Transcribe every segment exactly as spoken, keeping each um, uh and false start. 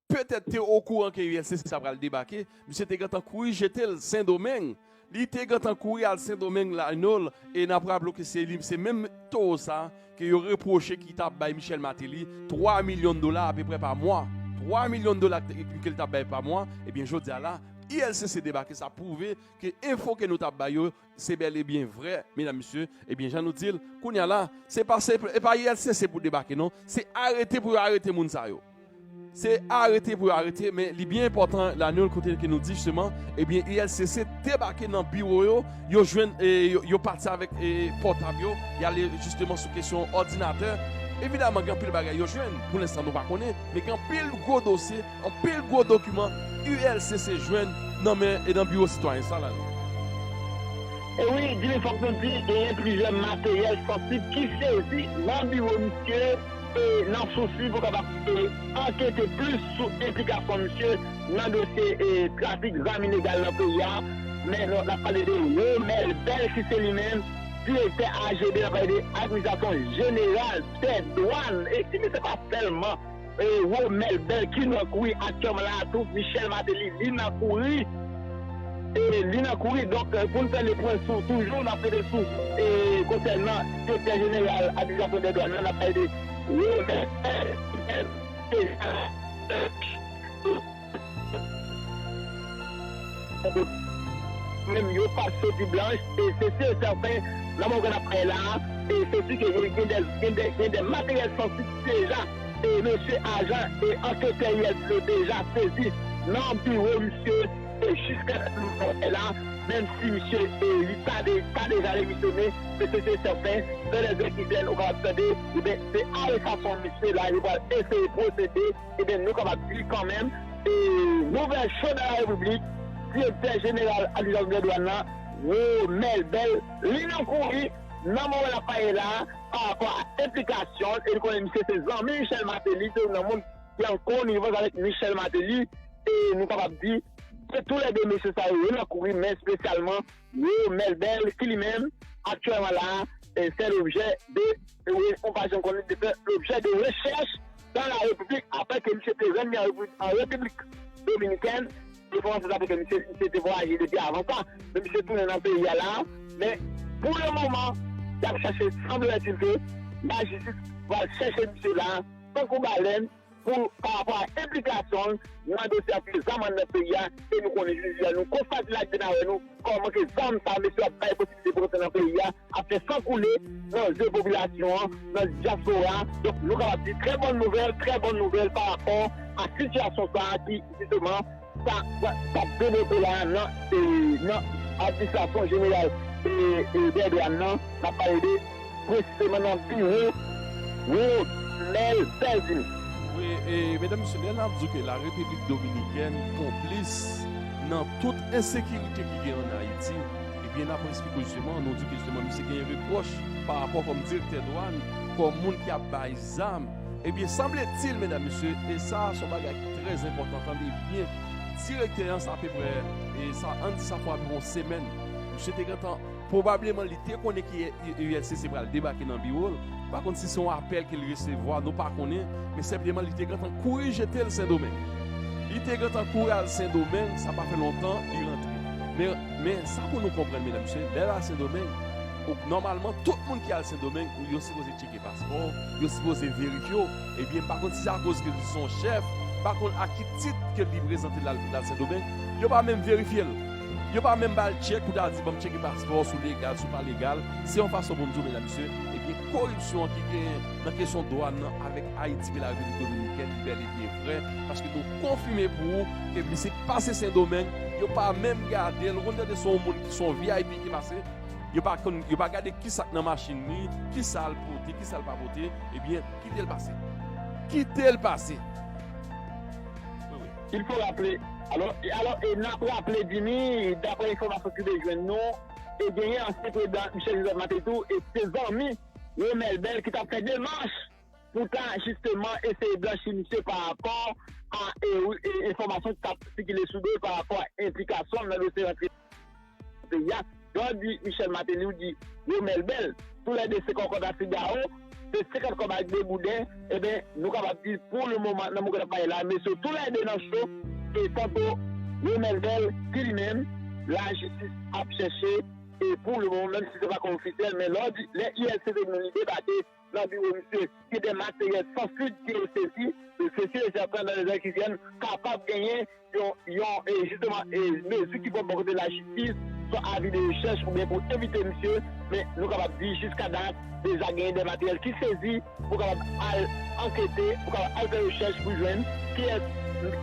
petèt te okouran ke U L C C sa pral debake, misye te gentan kouri jete l Sendomeng. Li te gentan kouri al Sendomeng, Lanol, e n ap raple w ke se li, se menm towo sa ke yo repwoche ki t ap bay Michel Martelly twa milyon dola apeprè pa mwa. Twa milyon dola ke, ke l t ap bay pa mwa, ebyen, jodi a la, U L C C debake, sa pwouve ke enfo ke nou t ap bay yo, se bèl e byen vrè, medam, mesye. Ebyen, jan nou di l, kounye a la, se pa, se, e pa U L C C pou debake, non. Se arete pou yo arete moun sa yo. Se arete pou yo arete, men li byen enpòtan, Lanol, kote ke nou di jisteman, ebyen, U L C C debake nan biwo yo, yo jwenn, e, yo, yo pati avèk, e, pòtab yo, y ale jisteman sou kesyon òdinatè. Evidaman, gen anpil bagay yo jwenn, pou lenstan nou pa konnen, men gen anpil gwo dosye, anpil gwo dokiman U L C C jwenn nan men e nan biwo sitwayen sa, Lanol. E wi, Jimmy, fòk nou di, genyen plizyè materyèl sansib ki sezi nan biwo misye, e nan sousi pou kapab, e, ankete plis sou enplikasyon misye nan dosye, e, trafik zam ilegal nan peyi a. Men nou, n ap pale de Romel Bell, ki se li menm direktè A G B, n ap pale de Administrasyon Jeneral dè Dwàn. E Jimmy, se pa sèlman, e, Romel Bell ki nan kouri aktyèlman la a tou, Michel Martelly, li nan kouri. E li nan kouri, donk, e, pou n fè le pwen sou, toujou, n ap rete sou, e, konsènan direktè jeneral administrasyon dè dwàn nan, n ap pale de Romel Bell. Menm yo pa soti blanch, e se si e sèten, nan moman n ap pale la a, e se si ke gen, gen de, gen de, gen de materyèl sansib deja, e mesye ajan e anketè U L C C yo deja sezi nan biwo misye, e jiska la, menm si misye, e, li ta de, ta deja demisyone, men se si e sèten, dans les heures qui viennent, ou kapab tande, ebyen, se arestasyon misye la, yo pral eseye pwosede, ebyen, nou kapab di kanmenm, e, nouvèl cho nan la repiblik, direktè jeneral administrasyon dè dwàn nan, Romel Bell, li nan kouri, nan moman n ap pale la a, pa rapò a enplikasyon l, e nou konnen misye se zanmi Michel Martelly, se youn nan moun ki an konivans avèk Michel Martelly, e nou kapab di, se toulède mesye sa yo, yo nan kouri, men espesyalman Romel Bell, ki li menm, aktyèlman la a, e, fè lobjè de, e, wi, on pa janm konnen, de fè lobjè de rechèch dans la République, apre ke misye te rann li an Repiblik, an Repiblik Dominikèn, e kòmanse sa ke misye, misye te vwayaje depi avan sa, men misye tounen nan peyi a la, men pou le moman, y ap chèche, sembletil ke lajistis pral chèche misye la, tankou balèn, pou, pa rapò a enplikasyon l nan dosye afè zam anndan peyi a, e nou konnen jodi a, nou konstate l ak de n a wè nou, kòman ke zam sa, mesye ap bay posiblite pou rantre nan peyi a, ap fè san koule nan je popilasyon an, nan dyaspora. Donk, nou kapab di trè bòn nouvèl, trè bòn nouvèl pa rapò a sitiyasyon sa a ki, jisteman, sa, sa, sa ap devlope la nan, e, nan administrasyon jeneral, e, e, dè dwàn nan, n ap pale de presizeman nan biwo Romel Bell. Wi, e, medam, mesye, lè n ap di ke la Repiblik Dominikèn konplis nan tout ensekirite ki gen ann Ayiti, ebyen, n ap esplike w jisteman, nou di ke jisteman, misye genyen repwòch pa rapò kòm direktè dwàn, kòm moun ki ap bay zam. Ebyen, sanbletil, medam, mesye, e sa, se yon bagay ki trè enpòtan, tande byen, direktè an, sa apeprè, e sa, ann di sa fè apeprè yon semèn, misye te gentan, pwobableman, li te konnen ki U L C C pral debake nan biwo l. Pa konn si se yon apèl ke l resevwa, nou pa konnen, men senpleman, li te gentan kouri jete l Sendomeng. Li te gentan kouri al Sendomeng, sa pa fè lontan, li rantre. Men, men, sa pou nou konprann, medam, mesye, lè l al Sendomeng, ou, nòmalman, tout moun ki al Sendomeng, ou, yo sipoze tcheke paspò, yo sipoze verifye w. Ebyen, m pa konn si se akoz ke li se yon chèf, m pa konn a ki tit ke li prezante l al, al Sendomeng, yo pa menm verifye l. Yo pa menm ba l tchèk pou ta di, "Ban m tcheke paspò w, si w legal, si w pa legal." Se yon fason pou m di w, medam, mesye, ebyen, koripsyon an ki gen nan kesyon dwàn nan avèk Ayiti ke la Repiblik Dominikèn, li bèl e byen vrè, paske nou konfime pou ou ke misye pase Sendomeng, yo pa menm gade l, ou konn tande se yon moun ki se yon V I P ki pase, yo pa konn, yo pa gade ki sa k nan machin li, ki sa l pote, ki sa l pa pote, ebyen, kite l pase. Kite l pase. Wi, wi. Il faut rappeler, alò, e, alò, e n ap raple, Jimmy, daprè enfòmasyon ki te jwenn nou, e genyen ansyen prezidan Michel Joseph Martelly tou, e se zanmi Romel Bell ki t ap fè demach pou ta jisteman eseye blanchi misye pa rapò a, e, e, enfòmasyon ki t ap sikile sou do l pa rapò a enplikasyon l nan dosye rantre peyi a. Lè w di Michel Martelly, ou di Romel Bell, toulède se kòkòt a sigawo, Se senkant kòb ak de gouden, ebyen, nou kapab di, pou le moman, nan moman n ap pale la, mesye tou lè de nan cho, e tanto Romel Bell, ki li menm, lajistis ap chèche, e pou le moman, menm si se pa kòm ofisyèl, men lè w di, lè I L C C vin li debake nan biwo misye, ki de materyèl san suit ki yo sezi, e sesi e sèten dans les heures qui viennent, kapab genyen yon, yon, e, jisteman, e, mezi ki pran bò kote lajistis, swa avi de rechèch oubyen pou evite misye, men nou kapab di jiska dat, deja genyen de materyèl ki sezi pou kapab al ankete, pou kapab al fè rechèch pou jwenn kiyès,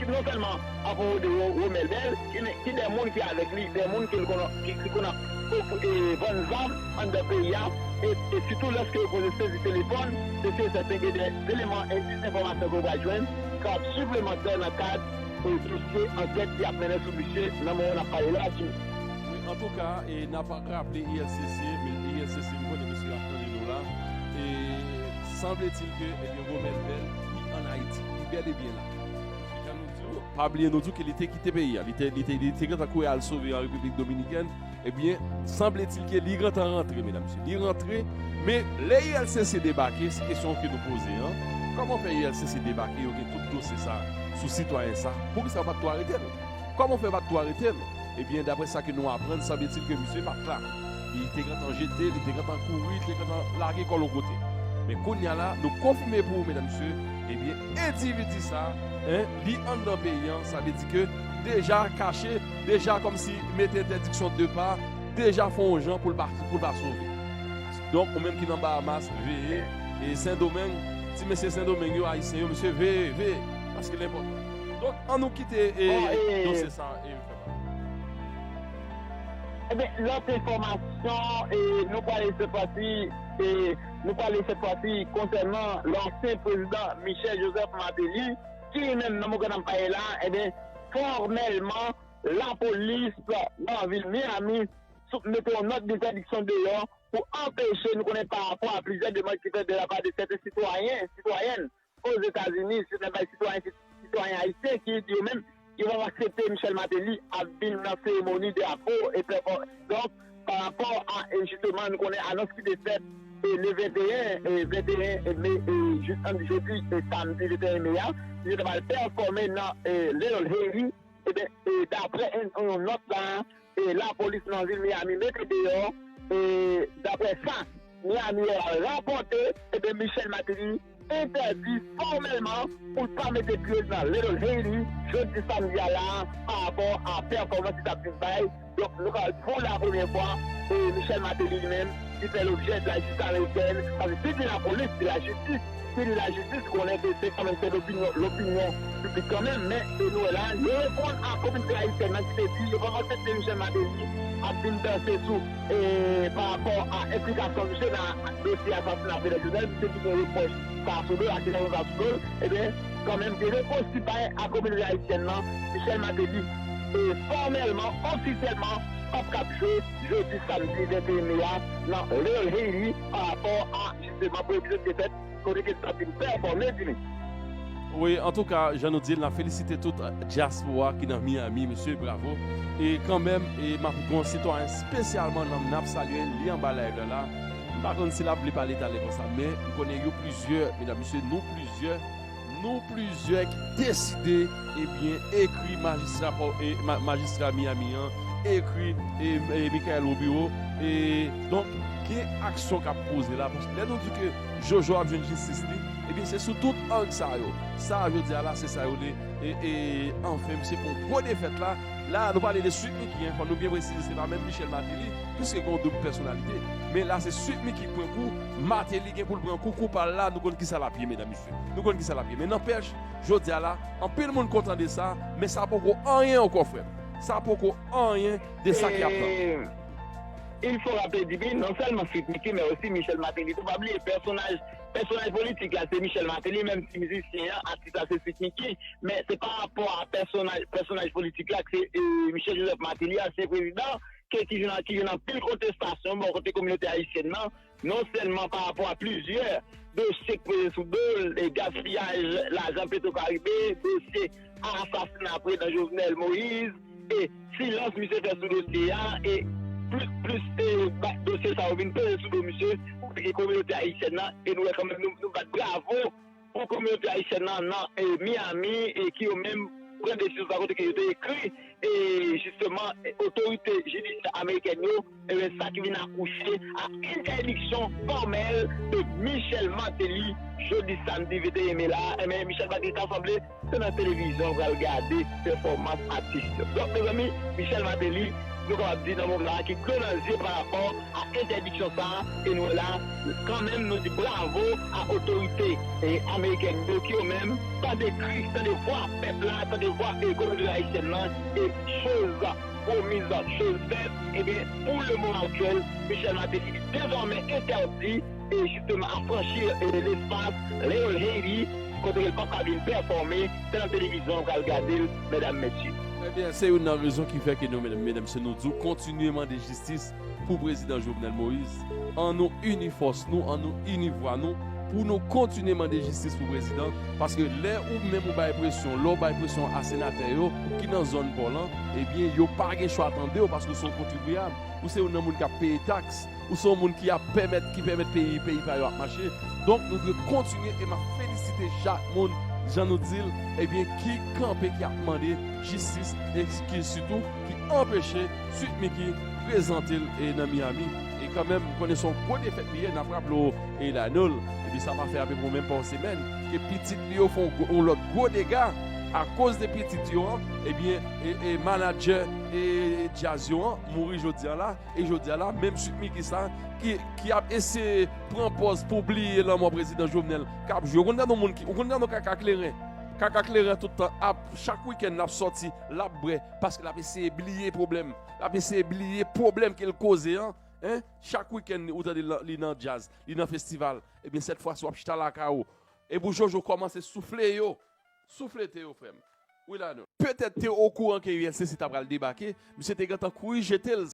ki non sèlman an pwopo de Ro- Romel Bell, ki, ki de moun ki avèk li, de moun ke l konnen, ki, ki konn ap ofri, e, vann zam anndan peyi a, e, e sitou lèske yo poze sezi telefòn, se si e sèten gen de eleman endis enfòmasyon ke w pral jwenn, k ap siplemantè nan kad e dosye ankèt y ap mennen sou misye nan moman n ap pale la, Jimmy. Wi, antouka, e n ap raple I L C C, men I L C C, m konnen mesye ap tande nou la. E sanble-t-il ke, ebyen, Romel Bell, li ann Ayiti, li bèl e byen la. Paske jan nou di w, pa bliye nou di w ke li te kite peyi a, li te, li te, li te gentan kouri al sove an Repiblik Dominikèn, ebyen, sanble-t-il ke li gentan rantre, medam, mesye. Li rantre, men lè I L C C debake, se kesyon ke nou poze an, kòman fè I L C C debake, yo gen tout dosye sa sou sitwayen sa, poukisa yo pa t tou arete l? Kòman fè yo pa t tou arete l? Ebyen, daprè sa ke nou aprann, sanble-t-il ke misye pa t la. Li te gentan jete, li te gentan kouri, li te gentan lage kò l yon kote. Men kounye a la, nou konfime pou ou, medam, mesye, ebyen, endividi sa, en, li anndan peyi an, sa vle di ke deja kache, deja kòmsi mete entèdiksyon depa, deja fè yon jan pou l pa, pou l pa sove. Donk, ou menm ki nan Bahamas, veye, e Sendomeng, ti mesye Sendomeng yo, Ayisyen yo, mesye, veye, veye, paske l enpòtan. Donk, ann nou kite, e, dosye sa, e, Ebyen, lòt enfòmasyon, e, nou prale sèt fwa si, e, nou prale sèt fwa si konsènan lansyen prezidan Michel Joseph Martelly, ki li menm nan moman n ap pale la, ebyen, fòmèlman, lapolis nan vil Miami sou, mete yon nòt dentèdiksyon deyò pou anpeche, nou konnen pa rapò a plizyè demann ki fèt de la pa de sèten sitwayen, sitwayèn, Ozetazini, se nan bay sitwayen, sitwayen ayisyen ki di yo menm, yo pa aksepte Michel Martelly ap vin nan seremoni drapo e pèfò-, donk, pa rapò a, e jisteman, nou konnen anons ki te fèt, e le venteyen, e venteyen me, e jis an jodi, e samdi venteyen me a, li te pral pèfòme nan, e Little Haiti, Ebyen, e, daprè yon, yon nòt la, e, lapolis nan vil Miami mete deyò, e, daprè sa Miami Herald rapòte, ebyen, Michel Martelly entèdi fòmèlman pou l pa mete pye l nan Little Haiti jodi samdi a la a, pa rapò a pèfòmans li t ap vin bay. Donk, nou ka wè pou la premyè fwa, e, Michel Martelly li menm, li fè lobjè de la jistis amerikèn, paske si gen lapolis, se lajistis, si gen lajistis, konnen ke se kanmenm se lopinyon, lopinyon piblik kanmenm, men, e, nou wè la, yo reponn a kominote ayisyèn nan ki te di, yo pa aksepte Michel Martelly ap vin danse sou, e, pa rapò a enplikasyon misye nan dosye asasina Frederic Jovenel, misye ki gen repwòch sa sou do l, akizayon sa sou do l, ebyen, kanmenm, gen repons ki bay a kominote ayisyèn nan, Michel Martelly, e, fòmèlman, ofisyèlman, p ap kab jwe jodi samdi venteyen me a nan Little Haiti pa rapò a, jisteman, pou epizòd ki te fèt, kote ke l t ap vin pèfòme, Jimmy. Wi, antouka, jan nou di l, n ap felisite tout dyaspora ki nan Miami, mesye, bravo. E kanmenm, e m ap gen yon sitwayen espesyalman nan m, n ap salye l, li anba live la la. M pa konn si l ap vle pale talè konsa, men m konnen yo plizyè, medam, mesye, nou plizyè, nou plizyè ki deside, ebyen, ekri majistra, e, ma-, majistra Miami an, ekri, e, e, Michael Rubio, e, donk, gen aksyon k ap poze la, paske lè nou di ke Jojo ap jwenn jistis li, ebyen, se sou tout ang sa yo. Sa, jodi a la, se sa yo le, e, e, anfen, se pou gwo defèt la. La, nou pale de Sweet Micky, en, fò nou byen presize, se pa menm Michel Martelly, piske gen yon doub pèsonalite. Men la, se Sweet Micky ki pran kou, Martelly gen pou l pran kou, kou pa l la, nou konn kisa l ap ye, medam, mesye. Nou konn kisa l ap ye. Men nanpèch, jodi a la, anpil moun kontan de sa, men sa poko anyen ankò, frè m. Sa poko anyen de sa ki ap nan. E, il faut rappeler, Jimmy, non sèlman Sweet Micky, men osi Michel Martelly tou. Pa bliye, pèsonaj, pèsonaj politik la, se Michel Martelly, menm si mizisyen an, atis la, se Sweet Micky, men se pa rapò a pèsonaj, pèsonaj politik la, ke se, e, Michel Joseph Martelly, ansyen prezidan, ke, ki jwenn, ki jwenn anpil kontestasyon bò kote kominote ayisyèn nan, non sèlman pa rapò a plizyè dosye k peze sou do l, e gaspiyaj lajan Petro Caribe, dosye asasina prezidan Jovenel Moïse, e silans misye fè sou dosye a, e plis, plis e, ba- dosye sa yo vin peze sou do misye, kote ke kominote ayisyèn nan, e nou wè kanmenm nou, nou bat bravo pou kominote ayisyèn nan nan e, Miami, e ki yo menm pran desizyon sa kote ke yo te ekri e, jisteman, e, otorite jidisyè amerikèn yo, ebyen, sa ki vin akouche a entèdiksyon fòmèl de Michel Martelly jodi samdi venteyen me la. Ebyen, Michel Martelly ta sanble se nan televizyon pral gade pèfòmans atis yo. Donk, mezanmi, Michel Martelly, nou kapab di nan moman la ki dlo nan zye pa rapò a entèdiksyon sa a, e nou la, kanmenm, nou di bravo a otorite e amerikèn yo ki yo menm tande kri, tande vwa pèp la, tande vwa e kominote ayisyèn nan, e choz pwomiz, choz fèt, ebyen, pou le moman aktyèl, Michel Martelly dezòmè entèdi e jisteman afranchi e, lespas Leon Haiti, kote l p ap ka vin pèfòme, se nan televizyon ou pral gade l, medam, mesye. Ebyen, se youn nan rezon ki fè ke nou, medam, medam, se nou di w kontinye mande jistis pou prezidan Jovenel Moïse. An nou ini fòs nou, an nou ini vwa nou, pou nou kontinye mande jistis pou prezidan, paske lè ou menm ou bay presyon, lè w bay presyon a senatè yo ki nan zòn pa w lan, ebyen, yo pa gen chwa tande w, paske w se yon kontribyab, ou se youn nan moun k ap peye taks, ou se yon moun ki ap pèmèt, ki pèmèt peyi, peyi pa yo ap mache. Donk, nou dwe kontinye, e m ap felisite chak moun, jan nou di l, ebyen, ki kanpe, ki ap mande jistis, e ki sitou, ki anpeche Sweet Micky prezante l, e, nan Miami. E kanmenm, m konnen se yon gwo defèt li ye, n ap raple w, e, Lanol, epi sa pa fè apeprè menm pa yon semèn, ke pitit li yo fè yon gwo- yon lòt gwo dega, akoz de pitit yo an, ebyen, e, e, manadjè, e, djaz yo an, mouri jodi a la, e jodi a la, menm Sweet Micky sa, ki, ki ap eseye pran pòz pou bliye lanmò prezidan Jovenel, k ap jwe. Ou konn gade yon moun ki, ou konn gade yon kaka kleren. Kaka kleren tout tan ap, chak wikenn l ap sòti, l ap bwè, paske l ap eseye bliye pwoblèm. L ap eseye bliye pwoblèm ke l koze an. Hein? Chak wikenn, ou tande l, li nan djaz, li nan festival. Ebyen, sèt fwa si w ap chita lakay ou. Epi Jojo kòmanse soufle yo. Souflete yo, frè m. Wi, Lanol. Petèt te okouran ke U L C C ta pral debake, misye te gentan kouri jete l.